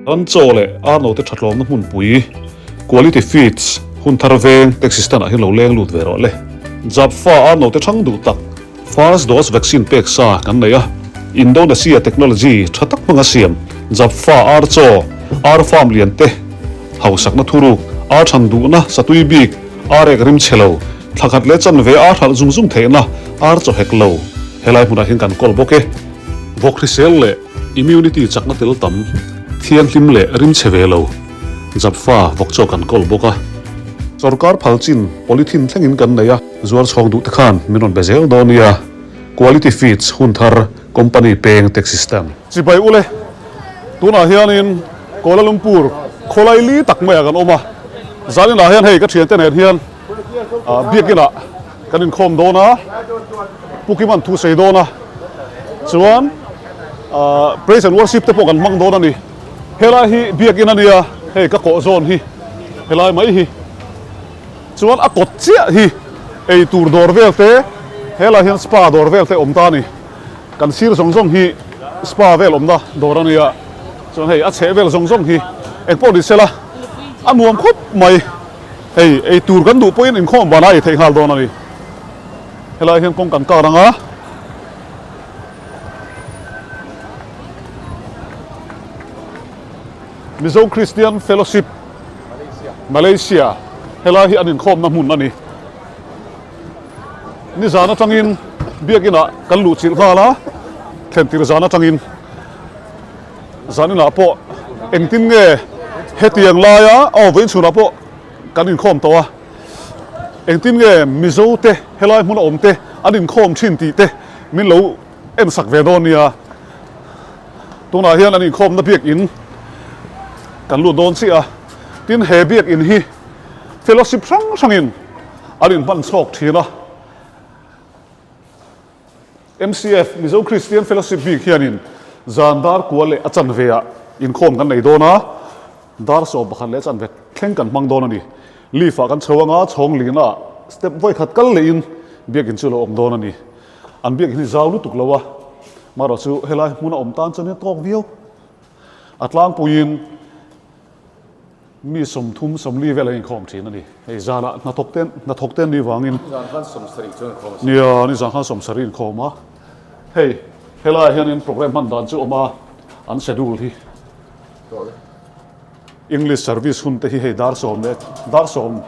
Ran chaw leh ar note tha tlawmna hmunpui, Quality Feeds, hun thar veng taxi stand ah hian lo leng lut ve rawh le. Japfa ar note thang duh tak, First dose vaccine pek sa kan nei a, Indonesia technology tha tak hmanga siam Japfa ar chaw, ar farm lian te, hausakna thuruk, ar than duhna satui bik, ar ek rim chhe lo, thla khat leh chanve ar hralh zung zung theihna ar chaw hek lo helai hmunah hian kan kawl bawk e. Vawk hrisel leh immunity chakna tel tam, thianghlim leh rim chhe ve lo Japfa vawk chaw kan kawl bawk a. Sorkar phal chin polythene thlengin kan nei a. Zuar chhawng duh te khan min rawn be zel dawn nia, Quality Feeds hun thar company peng taxi stand. Chibai ule, tunah hianin Kuala Lumpur khawlai li tak maiah kan awm a, zaninah hian hei ka thiante nen hian biakinah kan inkhawm dawn a, Pu Kiman thu sei dawn a, chuan praise and worship te pawh kan hmang dawn a ni. Helai hi biakin a nia, hei ka kawh zawn hi helai mai hi. Chuan a kawt chiah hi ei tur dawr vel te, helai hian spa dawr vel te awm ta a ni. Kan sir zawng zawng hi spa vel awmna dawr a nia. Chuan hei a chheh vel zawng zawng hi eng pawh ni sela a nuam khawp mai. Hei ei tur kan duh pawhin inkhawm vanah ei theih nghal dawn a ni. Helai hian kawng kan kar ang a. Mizo Christian Fellowship Malaysia helai hi an inkhawmna hmun a ni. Nizan atangin biakinah kan luh chilh nghal a, thlentir zan atangin zaninah pawh engtin nge hetiang laia aw vawiin chhunah pawh kan inkhawm tawh a, engtin nge Mizo te helai hmuna awm te an inkhawm thin tih te min lo en sak ve dawn nia. Tunah hian an inkhawmna biakin kan lut dawn chiah a, tin he biakin hi fellowship hrang hrangin an inhman chhawk thin a. MCF, Mizo Christian Fellowship bik hianin zan dar kua leh a chanve ah inkhawm kan nei dawn a, dar 11 leh a chanve thleng kan hmang dawn a ni. Lift ah kan chho anga chhawng lina ah step vawikhat kal lehin biakin chu a lo awm dawn a ni. An biakin hi zau lutuk lo a, marawh chu helai hmuna awm tan chuan hian tawk viau. A tlangpuiin mi 30 40 vel an inkhawm thin a ni. Hei zanah hnathawk te hnathawk te an nih vangin. Zan khan 70 chuan inkhawm a si. Nia, ni zan khan 70 inkhawm a. Hei helaiah hianin program hman dan chu awm a, an schedule hi. English service hun te hi hei dar sawm leh dar sawm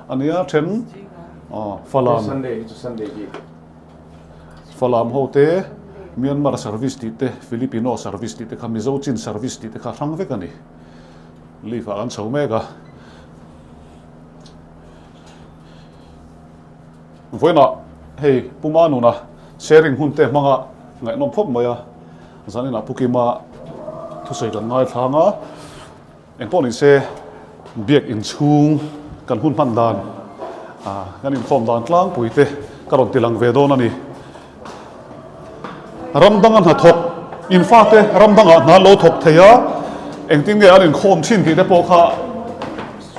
a nia then Falam Falam ho te Myanmar service tih te Filipino service tih te kha Mizo Chin service tih te kha hrang vek a ni. Leave ah kan chho mek a. Vawiinah hei Puma nuna sharing hun te hmanga ngaihnawm khawp mai a. Zaninah Pu Kima thusawi kan ngaithlang a, engpawh ni se biak inchhung kan hun hman dan kan inkhawm dan tlangpui te ka rawn ti lang ve dawn a ni. Ram danga hnathawk in fate ram dangah hna an lo thawk thei a, engtin nge an inkhawm thin tih te pawh kha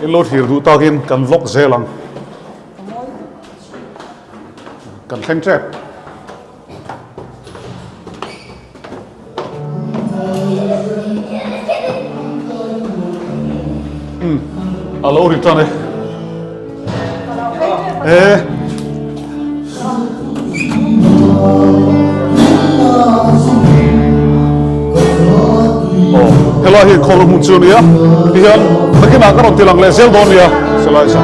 in lo thlir duh takin kan vlog zel ang. Kan thleng tep. A lo ri tan e. E. Oh, helai hi khawm hmun chu nia. Ti hian nakinah ka rawn ti lang leh zel dawn nia. Selai sa.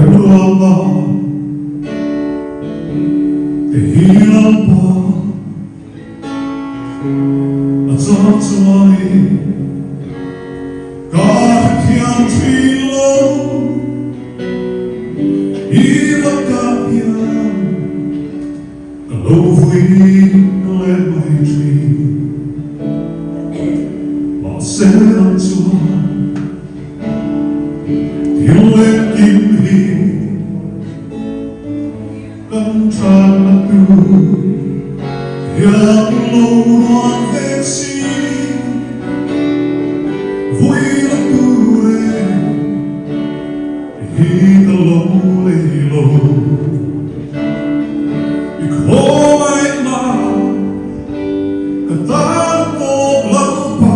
Remruatna te hi Lalpa a chang chuanin ka hrethiam thin lo. I lakah hian ka lo vui leh mai thin. Mahse nang chuan Thil leh kim hi kan thatna tur hian lo ruat ve si. Vui la tur e hi ka lo lei lo. I khawngaihna ka tan tawp lo pa.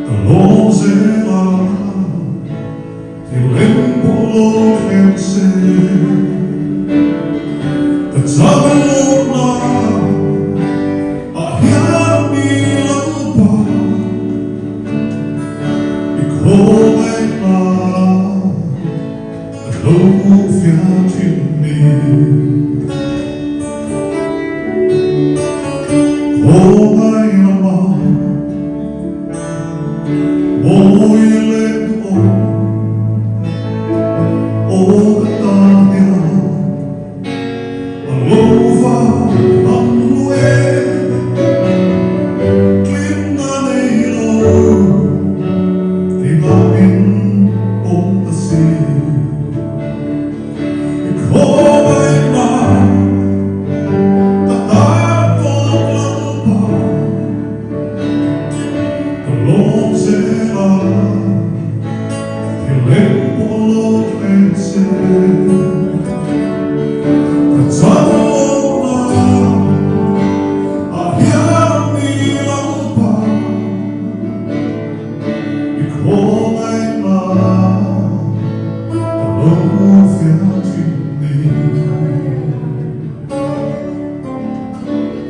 Ka lawm zel a, thil engpawh lo thleng se. Ka chak lawmna ah hian mi Lalpa i khawngaihna ka lo fiah thin ni.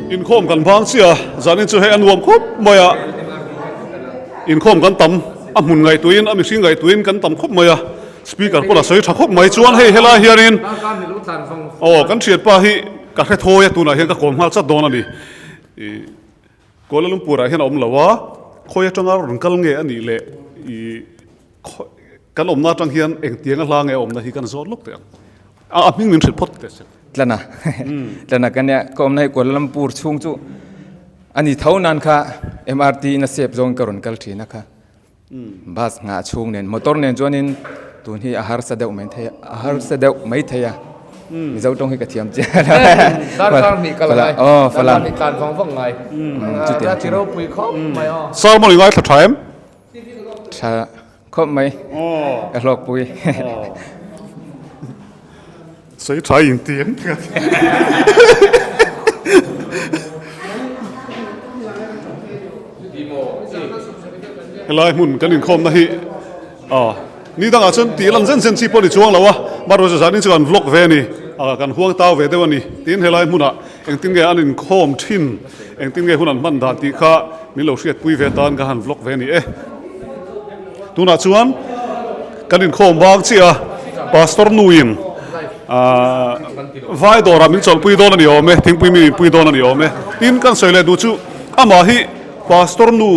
Inkhawm kan vang chiah a, zanin chu hei a nuam khawp mai a, inkhawm kan tam a hmun ngaihtuahin a mihring ngaihtuahin kan tam khawp mai a, speaker pawh a sawi tha khawp mai chuan hei helai hianin aw kan thianpa hi ka hre thawi a tunah hian ka kawm nghal chat dawn a ni. Kuala Lumpur ah hian a awm lo a, khawi atanga rawn kal nge a nih leh ih kan awmna atang hian engtiang a hla nge a awmna hi kan zawt lawk teh ang. A hming min hrilh phawt teh se. Tlana Tlana ka nia ka awmna hi Kuala Lumpur chhung chu a ni tho nan kha MRT in a sep zawng in ka rawn kal thin a kha. Bus nghah chhung nen motor nen chuanin tun hi a harsa deuh mai thei a harsa deuh mai thei a Mizo tawng hi ka thiam chiah Darkar hnih kal ngai aw falam darkar hnih tlan vang vang ngai chutiang chu ropui khawp mai aw Sermon i ngaithla tha em? Tha khawp mai ka hlawk pui. Sawi tha in ti em? Helai hmun kan inkhawmna hi ah ni dangah chuan tih lan zen zen chi pawh ni chuang lo a, mahrawh chu zanin chu kan vlog ve a ni, ah kan huang tau ve deuh a ni. Tin helai hmunah engtin nge an inkhawm thin, engtin nge hun an hman dan tih kha min lo hriatpui ve tan ka han vlog ve a ni e. Tunah chuan kan inkhawm vang chiah a, Pastor nuin ahh vai dawrah min chawlhpui dawn a ni awm e, thingpui mi inpui dawn a ni awm e. Tin kan sawi leh duh chu amah hi Pastor nu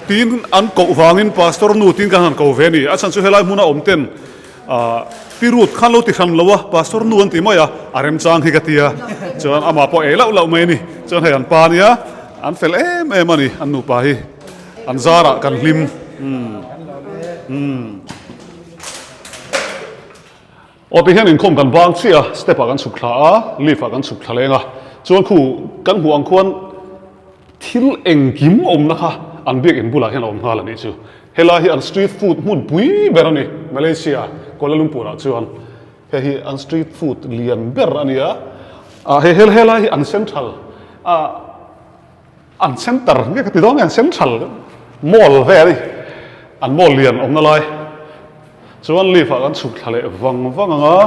tiin an koh vangin Pastor nu tiin kan han ko ve a ni. A chhan chu helai hmuna awm ten ahh pi Ruth khan lo ti hran lo a, Pastor nu an ti mai a, a remchang hi ka ti a, chuan amah pawh ei lauh lauh mai a ni. Chuan hei an pa nia, an fel em em a ni an nupa hi. An zarah kan hlim. Aw ti hian inkhawm kan vang chiah a, step ah kan chhuk thla a, lift ah kan chhuk thla leng a, chuan khu kan hmuh ang khuan thil engkim awmna kha an biakin bulah hian a awm nghal a nih chu. Helai hi an street food hmun pui ber a ni, Malaysia, Kuala Lumpur ah chuan hei hi an street food lian ber a ni a, ah hei helai hi an central ah An center nge ka ti dawn nge an central mall vel hi an mall lian awmna lai chuan lift ah kan chhuk thla leh vang vang ang a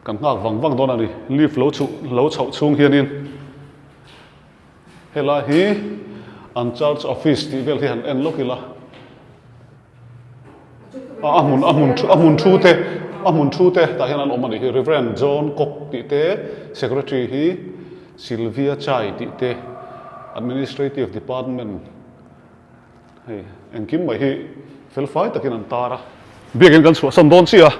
kan nghak vang vang dawn a ni lift lo chhuh lo chhoh chhung hianin helai hi an church office tih vel hi han en lawk ila. A hmun a hmun a hmun thu te a hmun thu te tah hian an awm a nih hi Reverend John Kok tih te Secretary hi Sylvia Chai tih te Administrative Department Hei engkim mai hi fel fai takin an tar a. Biakin kan chhuahsan dawn chiah a,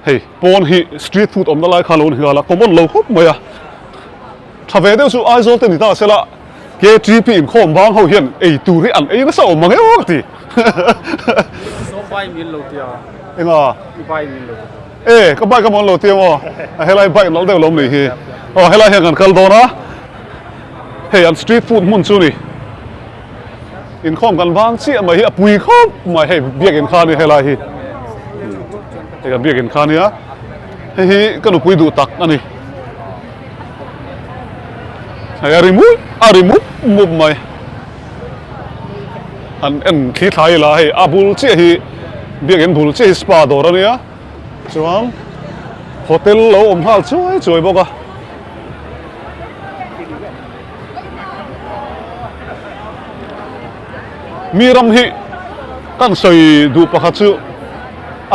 hei pawn hi street food awmna lai kha lo ni nghal a, common lo khawp mai a. Tha ve deuh chu Aizawl te ni ta sela KTP inkhawm bang ho hian ei tur hi an ei nasa awm mang emaw ka ti. Saw bike min lo tia. Enga? I bike min lo tia. E ka bike a mawn lo tia maw? Helai bike nalh deuh lo awm nih hi. Aw helai hian kan kal dawn a, hei an street food hmun chu ni. Inkhawm kan vang chiah mai hi a pui khawp mai hei biakin kha a ni helai hi hei kan biakin kha a nia hei hi ka nupui duh tak a ni hei a ri mup a ri mup mup mai han en thli thlai ila hei a bul chiah hi biakin bul chiah hi spa dawr a nia chuan hotel lo awm nghal chuai chuai bawk a. Mi ram hi kan sawi duh pakhat chu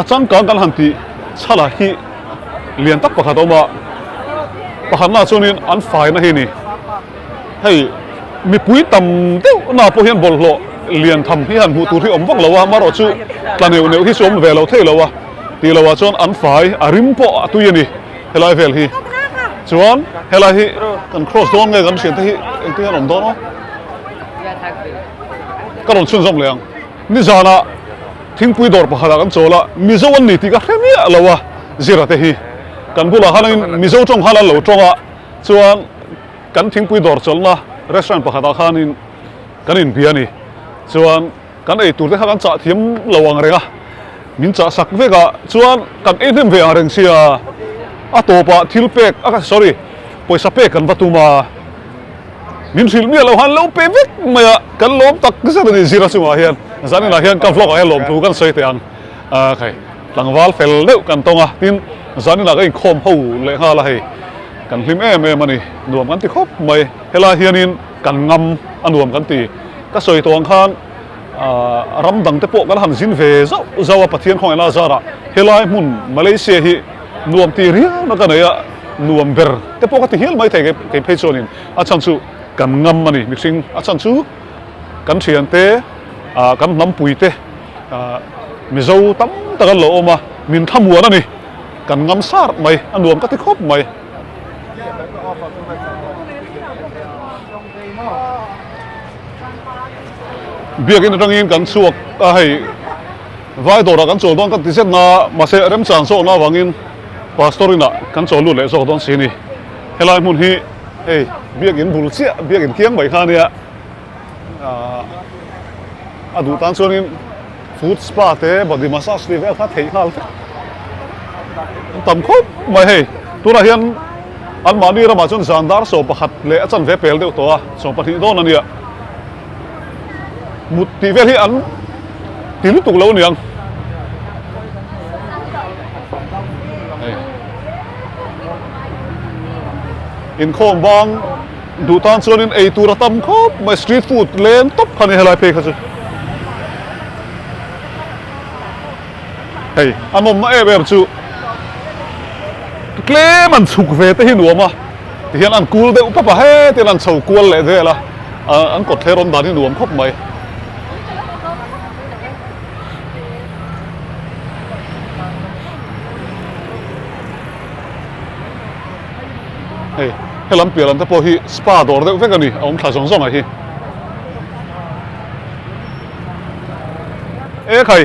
a changkang kan han tih chhala hi lian tak pakhat a awm a, pakhatnaah chuanin an faina hi a ni. Hei mipui tam deuh naah pawh hian bawlhhlawh lian tham hi han hmuh tur hi awm vak lo a, amaherawh chu tla neuh neuh hi chu awm ve lo thei lo a, tih loh ah chuan an fai a rim pawh a tui a ni. Helai vel hi chuan helai hi kan cross dawn nge kan thiante hi engtin an awm dawn aw ka rawn chhunzawm leh ang nizanah thingpui dawr pakhatah kan chawl a mizo an ni tih ka hre miah lo a zira te hi kan bulah khan in mizo tawng khan an lo tawng a chuan kan thingpui dawr chawlhna restaurant pakhatah khanin kan inbia a ni chuan. Kan ei tur te kha kan chah thiam lo ang reng a, min chah sak vek a, chuan kan ei hnem ve ang reng sia, a tawpah thil pek a sorry pawisa pek kan va tum a, min hrilh miah lo khan lo pe vek mai a, kan lawm tak zet a ni zira chungah hian zaninah hian ka vlog ah hian lawmthu kan sawi teh ang a khai tlangval fel deuh kan tawng a, tin zaninah ka inkhawm ho leh nghal a hei kan hlim em em a ni, nuam kan ti khawp mai helai hianin kan ngam a nuam kan ti. Ka sawi tawh ang khan ram dang te pawh kan han zin ve zauh zauh a, Pathian khawngaihna a zarah helai hmun Malaysia hi nuam ti riau na ka nei a, nuam ber te pawh ka ti hial mai thei kei phei chuanin a chhan chu kan ngam a ni mihring, a chhan chu kan thiante kan hnampui te Mizo tam tak an lo awm a, min thlamuan a ni, kan ngam sar mai a nuam ka ti khawp mai. Biakin atangin kan chhuak a hei vai dawrah kan chawl dawn kan ti zet na mahse remchang zawkna avangin pastor inah kan chawl lut leh zawk dawn si a ni. Helai hmun hi hei biakin bul chiah biakin kiang mai kha ania ahh a duh tan chuanin foot spa te body massage tih vel kha theih nghal vek an tam khawp mai hei tunah hian an mahni ramah chuan zan dar 11 leh a chanve pel deuh tawh a 12 dawn a nia mut tih vel hi an ti lutuk lo aniang hei inkhawm bang Duh tan chuanin ei tur a tam khawp mai, street food leng tawp kha a ni helai phei kha chu. Hei a nawmna em em chu tlem an chhuk ve te hi nuam a, tihian an kul deuh pap a, hetiang an chho kual leh vel a, an kawt thler awm dan hi nuam khawp mai. Hei helam piah lam te pawh hi spa dawr deuh vek a ni a awm thla zawng zawng ah hi. E khai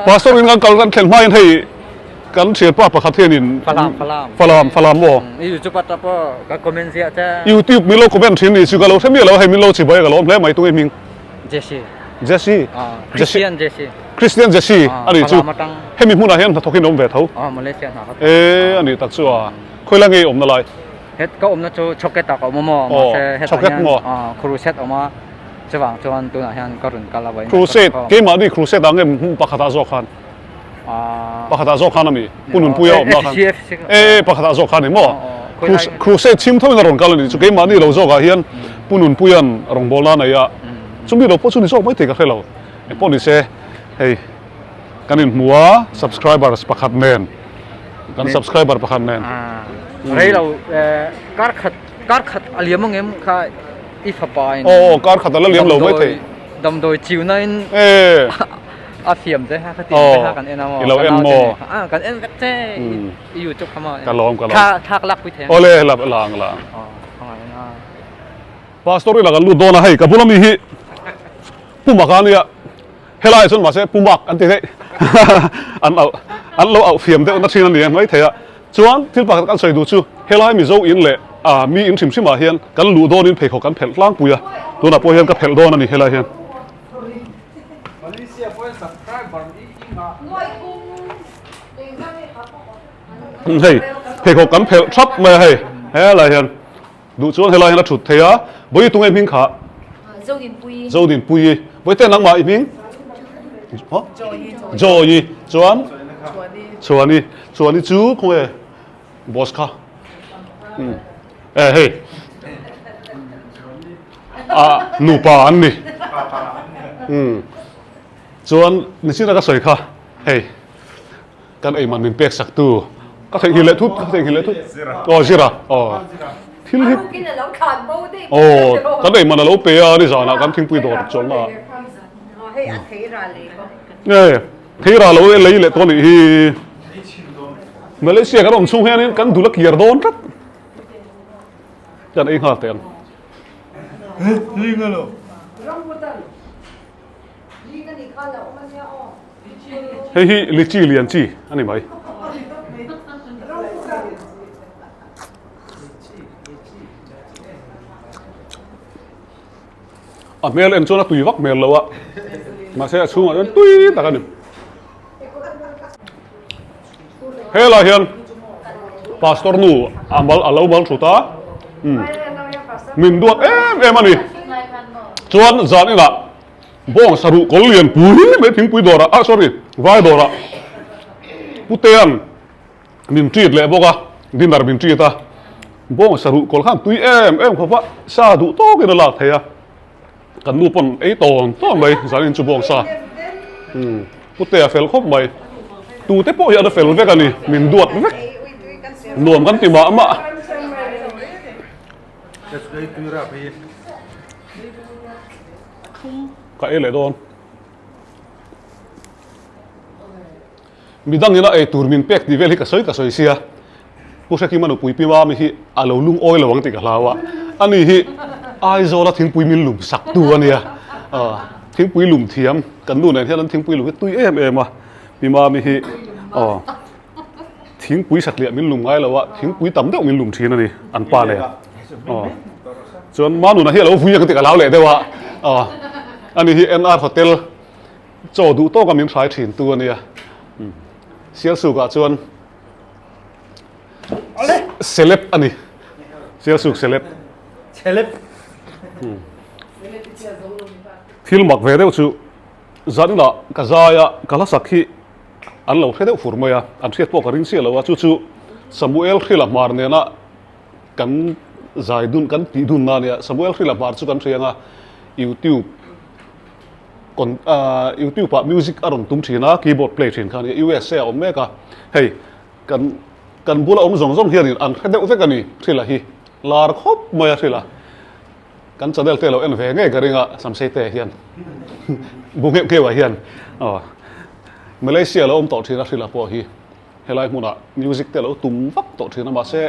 pastor in kan kal kan thlen hmain hei kan thianpa pakhat hianin Falam Falam Falam Falam maw YouTube ah pawh ka comment ziah che YouTube min lo comment thin ni chu ka lo hre miah lo hei min lo chibai ka lo awm hle mai tunge hming Jesse Jesse Christian Jesse Christian Jesse a nih chu hemi hmunah hian hnathawk in awm ve tho aw Malaysia hna e a nih tak chu a khawi la nge awmna lai het ka awmna chu Choket ah ka awm a maw mahse hetah hian crusade awm a chuvang chuan tunah hian ka rawn kal a vawiin crusade keimahni crusade ah nge hmun pakhatah zawk khan pakhatah zawk khan ami Pu Nunpuia awmna khan e pakhatah zawk khan ni maw crusade chhim tho in a rawn kal a nih chu keimahni lo zawkah hian Pu Nunpuia'n rawngbawlna a nei a chumi lo pawh chu ni zawk mai thei ka hre lo. Engpawh ni se hei Kan inhmu a, subscribers pakhat nen. Kan subscriber pakhat nen. Rei lo kar khat kar khat a liam ang em kha i fapa in. Aw kar khat a la liam lo mai thei. Damdawi chiuna in a fiam che kha kha ti te kha kan en a maw. I lo en maw? A kan en vek che i youtube kha maw. Ka lawm ka lawm. Thla thla ka lak pui thei ang. Awle la la ang la ang. Pastor i la kan lut dawn a hei ka bula mi hi Puma ka nia helai chuan mahse Pumak an ti daih an auh an lo auh fiam deuh na thin a ni ang mai thei a chuan thil pakhat kan sawi duh chu helai Mizo in leh ah mi in hrim hrim ah hian kan luh dawn in pheikhawk kan phelh tlangpui a tunah pawh hian ka phelh dawn a ni helai hian. Hei pheikhawk kan phelh thap mai a hei helai hian. Duh chuan helai hian a thut thei a, Bawihi tunge hming kha? Zodinpuii. Zodinpuii. Bawihte nangmah i hming? Joyi. Joyi. Chuan? Chuani. Chuani. Chuani chu khawnge boss kha? Eh hei. Ah nupa an ni. Chuan nichina ka sawi kha hei. Kan eiman min pek sak tu ka theihnghilh leh thut ka theihnghilh leh thut aw zira aw thil hi aw kan eiman a lo pe a ni zanah kan thingpui dawr chawlhna ah e theira lo lei leh tawh nih hi Malaysia kan awm chhung hianin kan dul a kiar dawn tlat kan ei nghal teh ang. Hei hi lichi lian chi a ni mai. A hmel en chuan a tui vak hmel lo a, mahse a chhungah chuan tui tak a ni. Helai hian pastor nu a mal a lo mal thut a, min duat em em a ni. Chuan zan inah Bawng saruh kawl lian pui mai thingpui dawrah ah sorry vai dawrah Putea'n min treat leh bawk a, dinner min treat a, bawng saruh kawl khan tui em em khawp a, sa duh tawkin a lak thei a, kan nu pawn ei tawn tawn mai zanin chu bawng sa Putea fel khawp mai, tute pawh hi an fel vek a ni, min duat vek nuam kan ti mah mah. Ka ei leh dawn. Midangin a ei tur min pek tih vel hi ka sawi ka sawi sia. Pu Hrekima nupui Pi Mami hi a lo lungawi lo ang tih ka hlau a. Ani hi Aizawla thingpui min lum sak tu a nia. Thingpui lum thiam kan nu nen hian an thingpui lum hi tui em em a. Pi Mami hi aw thingpui satliah min lum ngai lo a, thingpui tam deuh min lum thin a ni an pa nen. Aw. Chuan Manuna hi a lo vui ang tih ka lau leh deuh a, aw ani hi NR Hotel chaw duh tawka min hrai thin tu a nia. Sialsuk ah chuan celeb a ni. Sialsuk celeb. Celeb. Thil mak ve deuh chu zanina ka zai a, ka hla sak hi an lo hre deuh fur mai a, an hriat pawh ka ring chiah lo a, chu chu Samuel Hrila Hmar nena Kan zai dun kan tih dun na ania Samuel Hrila hmar chu kan hria anga YouTube kon YouTube ah music a rawn tum thin a keyboard play thin kha ania USA a awm mek a hei kan kan bula awm zawng zawng hianin an hre deuh vek a ni Hrila hi lar khawp mai a Hrila kan channel te lo en ve ngei ka ring a Samsei te hian bu ngheuh ngheuh ah hian aw Malaysia lo awm tawh thin a Hrila pawh hi. Helai hmunah music te lo tum vak tawh thin a mahse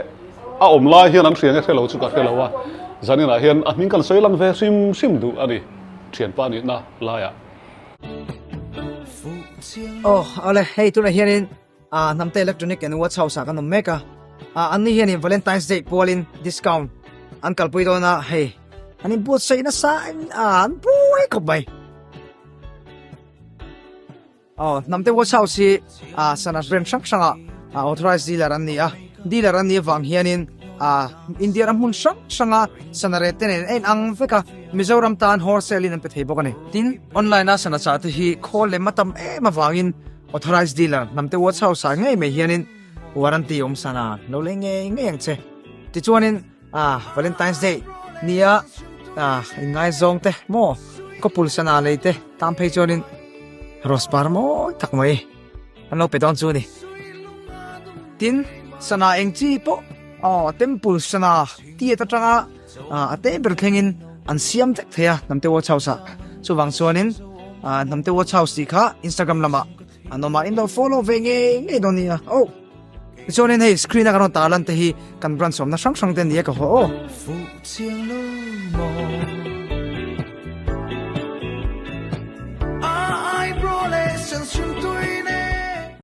a awm lai hian an hria nge hre lo chu ka hre lo a, zaninah hian a hming kan sawi lang ve hrim hrim duh a ni thianpa nihna laiah. Aw awle hei tunah hianin ah hnamte electronic and watch house ah kan awm mek a, ah anni hianin Valentine's Day pualin discount an kalpui dawn a hei an inbuatsaih nasa in ah an buai khawp mai. Aw, Hnamte Watch House hi ah sana brand hrang hranga ah authorized dealer an ni a, dealer an nih avang hianin ah India ram hmun hrang hranga sana rate te nen a inang vek a, Mizoram tan wholesale in an pe thei bawk a ni. Tin, online a sana chah te hi khawl lem a tam em avangin authorized dealer Hnamte Watch House ah ngei mai hianin warranty awm sana lo lei ngei ngei ang che. Tichuanin ah Valentine's Day nia ah inngaizawng te maw khawpul sana lei te tan phei chuanin. Rose par mawi tak mai an lo pe dawn chu a ni. Tin, sana eng chi pawh aw temple sana tiat atanga a te ber thlengin an siam vek thei a Hnamte Watch House ah. Chuvang chuanin Hnamte Watch House tih kha Instagram lamah an awm a, in lo follow ve ngei ngei dawn nia. Oh! Tichuanin hei screen a kan rawn tarlan te hi kan branch awmna hrang hrang te a ni a ka haw aw.